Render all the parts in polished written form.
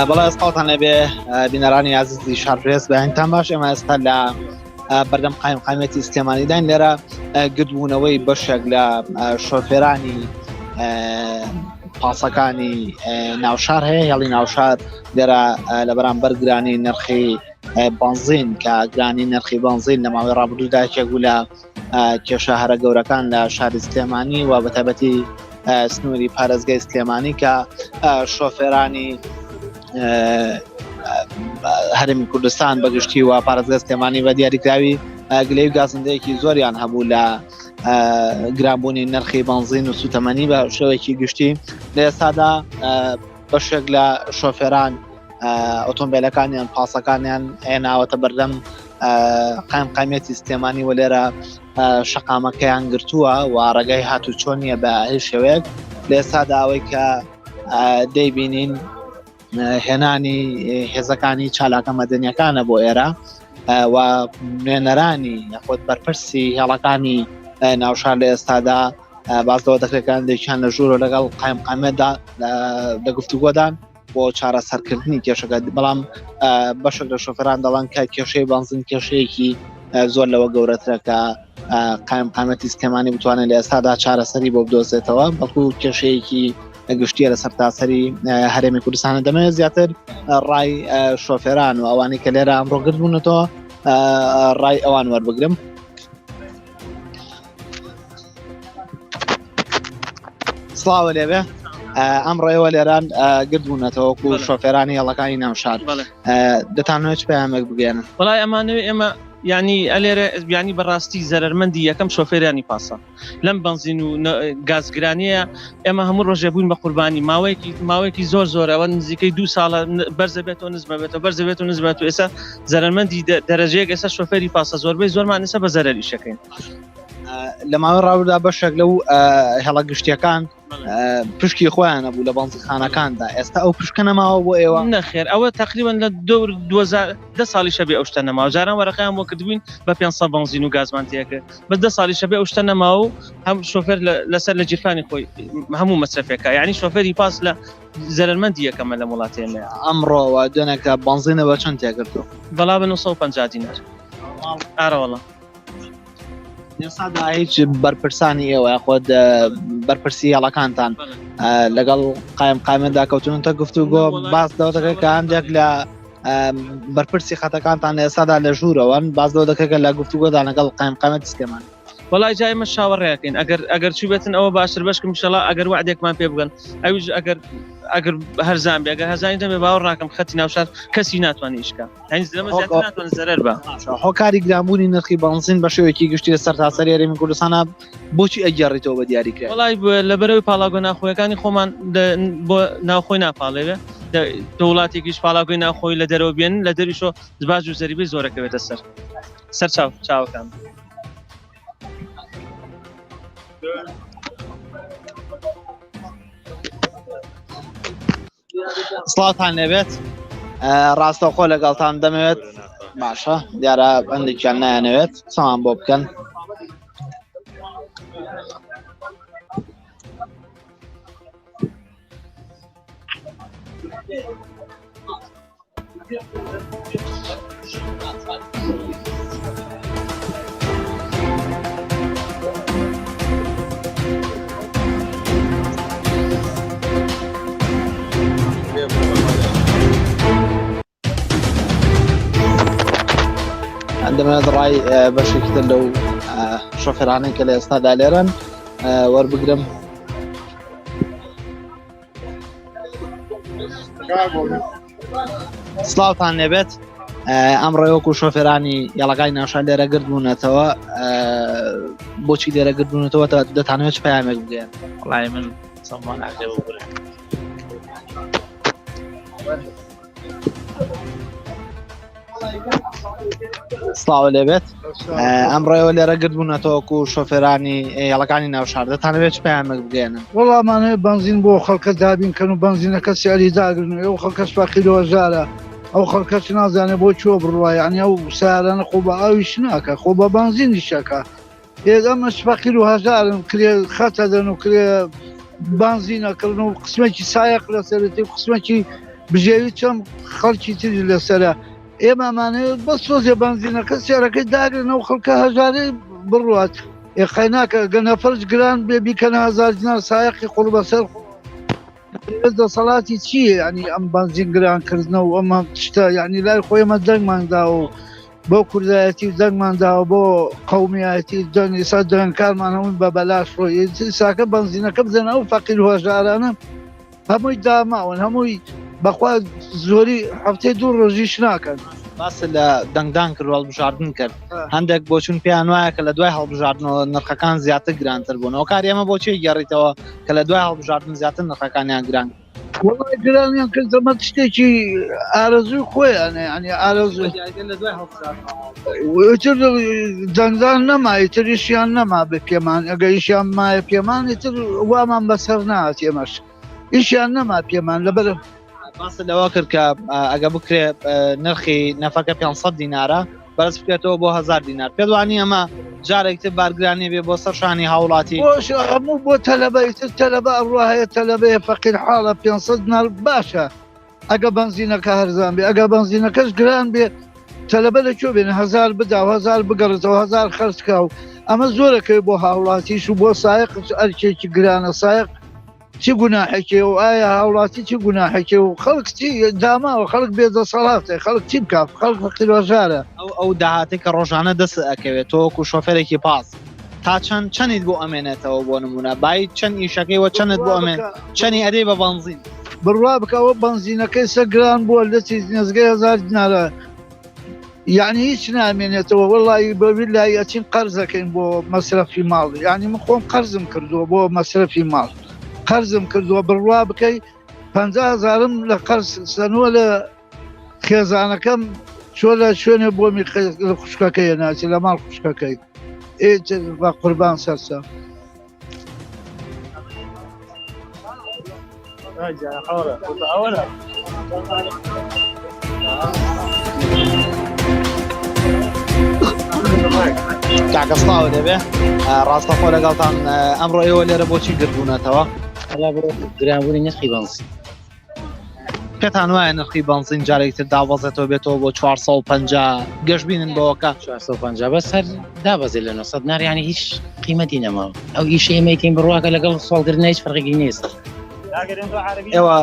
بەڵێ سڵاوتان لێبێ بینەرانی ئازیزی شارپرێس بەیانتان باش ئێمە ئێستا لە بەردەم قایم قامێتی سلێمانیداین لێرە گردبوونەوەی بەشێک لە شۆفێرانی پاسەکانی ناوشار هەیە هێڵی ناوشار لێرە لە بەرامبەر گرانی نرخی بنزین کە گرانی نرخی بنزین لە ماوەی ڕابردوودا یەکێک بوو لە کێشە هەرە گەورەکان لە شاری سلێمانی و بەتایبەتی سنووری پارێزگای سلێمانی کە شۆفێرانی هەرمی کوردستان بەگشتی و پارێزگای سلێمانی بە دیاریکراوی گلەی و گازندەیەکی زۆریان هەبوو لە گرانبوونی نرخی بنزین و سوتەمەنی بە شێوەیەکی گشتی لە ئێستادا بەشێک لە شۆفێران ئۆتۆمبیلەکانیان پاسەکانیان هێناوەتە بەردەم قایم قامیەتی سلێمانی و لێرە شەقامەکەیان گرتووە و ڕێگای هاتوو چۆن نییە بە هیچ شێوەیەک لە ئێستادا ئەوەی کە دەیبینین هێنانی هێزەکانی چالاکە مەدەنیەکانە بۆ ئێرە و نوێنەرانی یاخود بەرپرسی هێڵەکانی ناوشار لە ئێستادا باز لەوە دەکرێت دێکیان لە ژوورۆ لەگەڵ قایم قامێتدا لە گفتوگۆدان بۆ چارەسەرکردنی کێشەکە بەڵام بەشێک لە شۆفەران دەڵان کە کێشەی بانزین کێشەیەکی زۆر لەوە گەورەترە کە قایم قامەتی سلێمانی بتوانێت لە ئێستادا چارەسەری بۆ بدۆزێتەوە بەڵکو کێشەیەکی گشتیە لە سەرتاسەری هەرێمی کوردستانە دەمەوێت زیاتر ڕای شۆفێران و ئەوانەی کە لێرە ئەمڕۆ گردبوونەتەوە ڕای ئەوان وەربگرم. سڵاوە لێبێ ئەم ڕێوە لێران گردبوونەتەوەکو شۆفێرانی هێڵەکانی ناوشار دەتانەوێت چ پەیامێک بگەێنن وڵای ئەمانەوێ ئێمە ینی ئەلێرە بیانی بەڕاستی زەرمەندی یەکەم شۆفێرانی پاسە لەم بنزین و گازگرانیە ئێمە هەموو ڕۆژێ بووین بە قوربانی ماوەیەکی ماوەیەکی زۆر زۆرەوە نزیکەی دو ساڵە بەرزە بێتەوە نزمە بێتەوە بەرزە بێت و نزمێت و ئێستا زەرمەندی دەرەجەیەک ئێستا شۆفێری پاسە زۆربەی زۆرمان ئێستا بە زەرەری شەکەین لە ماوەی ڕاوردا بەشێک لەو هێڵە گشتیەکان پشکی خۆیانە بوو لە بەنزیخانەکاندا ئێستا ئەو پشکە نەماوە بۆ ئێوە نەخێر ئەوە تقریبا لە دەور 2010 ساڵی شەبێ ئەو شتە نەماوە جاران وەرەقیان بۆ کردبووین بە 500 بەنزین و گازمان تێکرد بە دە ساڵی شەبێ ئەو شتە نەماوە و هەم شۆفێر لەسەر لە گیرفانی خۆی هەموو مەسرەفێکە یعنی شۆفێری پاس لە زەرەرمەندی یەکەمە لەم وڵاتێمە ئەمڕۆوە دوێنێکە بەنزینە بە چەند تێکردو بەڵا بە 950 دینار ئارەوەڵە ئێستادا هیچ بەرپرسانی ئێوە یاخود بەرپرسی هێڵەکانتان لەگەڵ قایم قامێندا کەوتونتە گفتوگۆ باس لەوە دەکەن کە هەندێک لە بەرپرسی خەتەکانتان لە ئێستادا لە ژوورەوەن باس لەوە دەکەن کە لە گفتوگۆدا لەگەڵ قایم قامەتی سلێمانی وەڵای جا ئێمە چاوەڕێەکەین ئەگەر ئەگەر چوو بێتن ئەوە باشتر بەشکم شەڵا ئەگەر وعدێکمان پێ بگەن ئەویش ئەگەر ئەگەر هەرزان بێ ئەگەر هەزانی دەبێ باوەڕ ناکەم خەتی ناوشار کەسی ناتوانێت ئیشکا زەرەر بە هۆکاری گرانبوونی نرخی بەنزین بە شێوەیەکی گشتی لە سەرتاسەری هەرێمی کوردستانە بۆچی ئەگەڕیتەوە بە دیاریکرا وڵی لەبەرەوەی پاڵاگۆ ناخۆیەکانی خۆمان بۆ ناوخۆی ناپاڵێوێ وڵاتێکیش پاڵاگوی ناخۆی لە دەرەوە بێن لە دەریشۆ باج و زەریبەی زۆرەکەوێتە سەر سەر چاو چاوەکان. سڵاوتان لێبێت ڕاستەوخۆ لەگەڵتان دەمەوێت باشە دیارە هەندێکیان نایانەوێت قسەمان بۆ بکەن دەمەوێت ڕای بەشێکی تر لەو شۆفێرانەی کە لە ئێستادا لێرەن وەربگرم سڵاوتان لێبێت ئەمڕۆ وەکو شۆفێرانی یاڵەکانی ناوشار لێرە گردبوونەتەوە بۆچی لێرە گردبوونەتەوە دەتانەوێت چ پەیامێک بگەن وڵای من سەمان سڵاو لێبێت ئەم ڕێوە لێرە گردبوونەتەوەکو شۆفێرانی هێڵەکانی ناوشار دەتانەوێت چ پەیامێک بگەێنن وەڵامانەیە بنزین بۆ خەڵکە دابین کەن و بنزینەکە سیاری داگرن و ئەو خەڵکەش فەقیرەوە ژارە ئەو خەڵکەش نازانێ بۆ چوە بڕوا یعنی ئەو سارانە خۆ بە ئاویش ناکە خۆ بە بنزینی شەکە ئێمەش فەقیر و هەژارن کرێ خەتە دەن و کرێ بانزینەکردن و قسمێکی سایەق لەسەرەتی و قسمێکی. بژێوی چەند خەڵکی تری لەسرە ئێمەمانەوێت بەس تۆزێ بەنزینەکە سیارەکەی داگرن ئەو خەڵکە هەژارەی بڕوات ئێ قەیناکە گە نەفەرش گران بێ بیکەنە 1000 دینار سایەقی قوڕ بەسەر دەسەڵاتی چییە ینی ئەم بەنزین گران کردنە و ئەمە شتە یعنی لای خۆی ئێمە دەنگمان دا و بۆ کوردایەتی و دەنگمان داوە بۆ قومیایەتی دەنگ ئێستا دەنگکارمان هەمووی بە بەلاش ڕۆی ساکە بەنزینەکە بدەن ئەو فەقیر و هەژارانە هەمووی داماون هەمووی بەخوا زۆری هەفتەی دوو ڕۆژیش ناکەن. باست لە دەنگدان کرد و هەڵبژاردن کرد هەندێک بۆچون پێیان وایە کە لە دوای هەڵبژاردنەوە نرخەکان زیاتر گرانتر بوون هۆکاری ئەمە بۆچی گەڕیتەوە کە لە دوای هەڵبژاردن زیاتر نرخەکانیان گران وەڵای گرانیان کرد ئەمە شتێکی ئارەزووی خۆیانە یعنی ئارەزوو لە دوای هەڵبژاردن ئیتر دەنگدان نەما ئیتر ئیشیان نەما بە پێمان ئەگە ئیشیان مایە پێمان ئیتر وامان بەسەر نات ئێمەش ئیشیان نەما پێمان لەبەر باست لەوە کرد کە ئەگە بکرێ نرخی نەفەکە 500 دینارە بەرز بکرێتەوە بۆ 1000 دینار پێت وانی ئەمە جارێکتر بارگرانی بێ بۆ سەر شانی هاوڵاتی بۆش هەموو بۆ تەلەبە ئیتر تەلەبە ئەڕوا هەیە تەلەبەیە فەقیر حاڵە 500 دینار باشە ئەگە بەنزینەکە هەرزان بێ ئەگە بەنزینەکەش گران بێ تەلەبە لە کوێ بێنە هزار بدا و هزار بگەڕێتەوە هزار خەرجکا و ئەمە زۆرەکەی بۆ هاوڵاتیش و بۆ سایق ئەرکێکی گرانە سایق چی گوناحێکی و ئایا هاوڵاتی چی گوناحێکی و خەڵک چی داماوە خەڵک بێدەسەڵاتێ خەڵک چی بکات خەڵک فەقیرۆژارە ئەو ئەو داهاتێک کە ڕۆژانە دەست ئەکەوێت تۆ وەکو شۆفێرێکی پاس تا چەند چەندیت بۆ ئەمێنێتەوە بۆ نمونە بای چەند ئیشەکەی وە چەندت بۆ ئەمێن چەنی ئەدەی بە بەنزین بڕوا بکە ئەوە بەنزینەکەی سە گران بووە لە چی نزگەی هزار دینارە یعنی هیچ نامێنێتەوە وەڵی بە ویلای ئەچین قەرزەکەین بۆ مەسرەفی ماڵ یعنی من خۆم قەرزم کردووە بۆ مەسرەفی ماڵ قەرزم کردووە بڕوا بکەی 50 هزارم لە قەرز سەنووە لە خێزانەکەم چۆ لە شوێنێ بۆمی لە خوشکەکەی ناچی لە ماڵ خوشکەکەی بە قوربان سەرسە کاکە سڵاو دەبێ ڕاستەخۆ لەگەڵتان ئەمڕۆ ئێوە لێرە بۆچی گردبوونەتەوە گرانبوونی نرخی بەنزین پێتان وایە نرخی بەنزین جارێکتر دابەزێتەوە بێتەوە بۆ 450 گەشببینن بەوەکە 450 بەس هەر دابەزێ لە 900 نار ینی هیچ قیمەتی نەماوە ئەو ئیشی ئێمەکەین بڕواکە لەگەڵ سوالگرنە هیچ فەرقێکی نیست ئێوە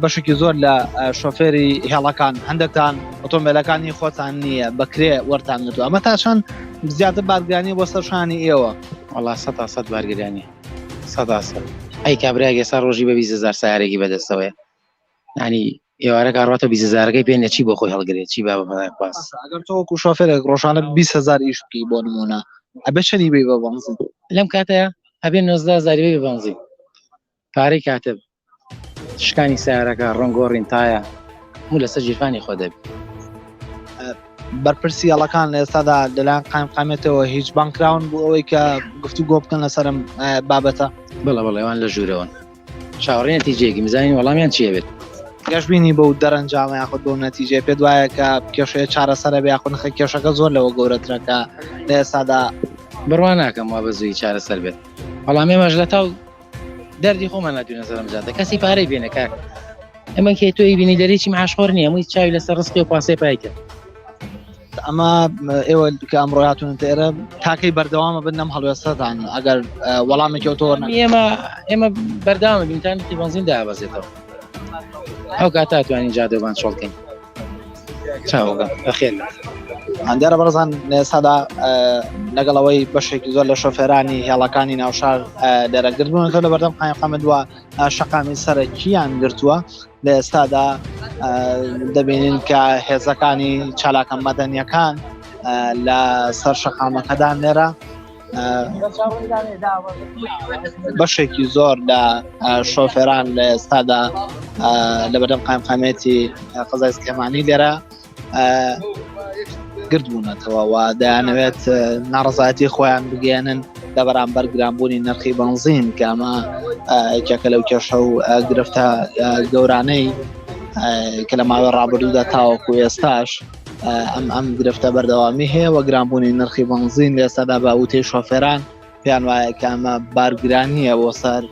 بەشێکی زۆر لە شۆفێری هێڵەکان هەندێکتان ئۆتۆمبیلەکانی خۆتان نییە بەکرێ وەرتان گرتووە ئەمە تا چەند زیاتر بارگرانی بۆ سەرشانی ئێوە وڵا سە تا سەد بارگرانی سەدا سەد ئەی کابراێک ئێستا ڕۆژی بە 20 هزار سیارێکی بەدەستەوەیە ینی ئێوارە کاڕاتە 20 هزارەکەی پێ نەچی بۆ خۆی هەڵگرێت چی با باس ئەگەر تۆ وەکو شۆفێرێک ڕۆژانە 20 هزار ئیش بکەی بۆ نمونە ئەبێ چەنی بی بە بەنزین لەم کاتەیە ئەبێ 19 هزاری بێ بەنزین پارەی کاتب شکانی سیارەکە ڕەنگۆڕین تایە هەموو لەسەر ژیرفانی خۆ دەبی. بەرپرسی هێڵەکان لە ئێستادا لەلایەن قایمقامیەتەوە هیچ بانگ کراون بۆ ئەوەی کە گفتوگۆ بکەن لەسەر ئەم بابەتە؟ بەڵێ بەڵێ ئەوان لە ژوورەوەن چاوەڕێی نەتیجەیەکی بزانین وەڵامیان چییە بێت. گەشبینی بەو دەرەنجامە یاخود بەو نەتیجەیە پێت وایە کە کێشەیە چارەسەرە بێ یاخود نەخێر کێشەکە زۆر لەوە گەورەترە کە لە ئێستادا بڕوا ناکەم وا بە زوویی چارەسەر بێت بەڵام ئێمەش لەتاو دەردی خۆمان ناتوینە سەرم جادە کەسی پارەی بێنە کاک ئەمە کێ تۆی بینی دەریی معاشخۆر نییە هەمووی چاوی لەسەر ڕسقی و پاسەی پایکە ئەمە ئێوە کە ئەمڕۆ هاتوونەتە ئێرە تاکەی بەردەوامە بن لەم هەڵوێستەدان ئەگەر وەڵامێکی ئەوتۆ وەرنەگرن. ئێمە ئێمە بەردەوامە بین تا نرخی بەنزین دابەزێتەوە ئەو کاتە توانین جادەوان چۆڵکەین چاوگە بەخێر دیارە بەڕێزان لە ئێستادا لەگەڵ ئەوەی بەشێکی زۆر لە شۆفێرانی هێڵەکانی ناوشار لێرە گردبوونەتەوە لە بەردەم قایمقامەت وە شەقامی سەرەکییان گرتووە لە ئێستادا دەبینین کە هێزەکانی چالاکە مەدەنیەکان لە سەر شەقامەکەدان لێرە بەشێکی زۆر لە شۆفێران لە ئێستادا لە بەردەم قایمقامێتی قەزای سلێمانی لێرە گردبوونەتەوە و دەیانەوێت ناڕزایەتی خۆیان بگەێنن لە بەرامبەر گرانبوونی نرخی بنزین کە ئەمە یەکێکە لەو کێشە و گرفتە گەورانەی کە لە ماوەی ڕابردوودا تاوەکو ئێستاش ئەم ئەم گرفتە بەردەوامی هەیە و گرانبوونی نرخی بنزین لە ئێستادا بە وتەی شۆفێران پێیان وایە کە ئەمە بارگرانیە بۆ سەر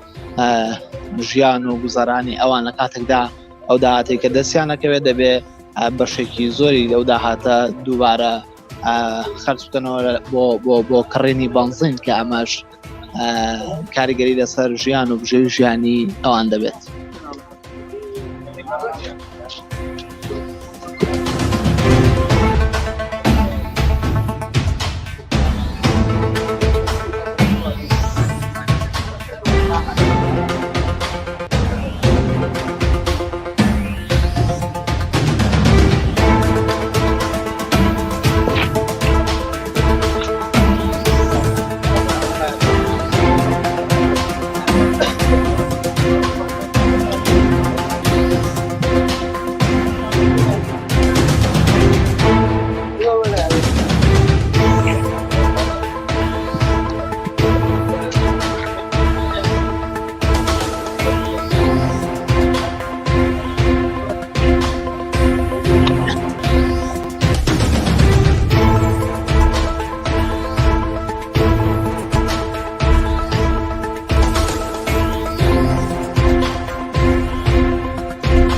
ژیان و گوزەرانی ئەوان لە کاتێکدا ئەو داهاتێک کە دەستیانەکەوێت دەبێ بەشێکی زۆری لەو داهاتە دووبارە خەرج بکەنەوە بۆ بۆ بۆ کڕینی بەنزین کە ئەمەش کاریگەری لەسەر ژیان و بژێوی ژیانی ئەوان دەبێت.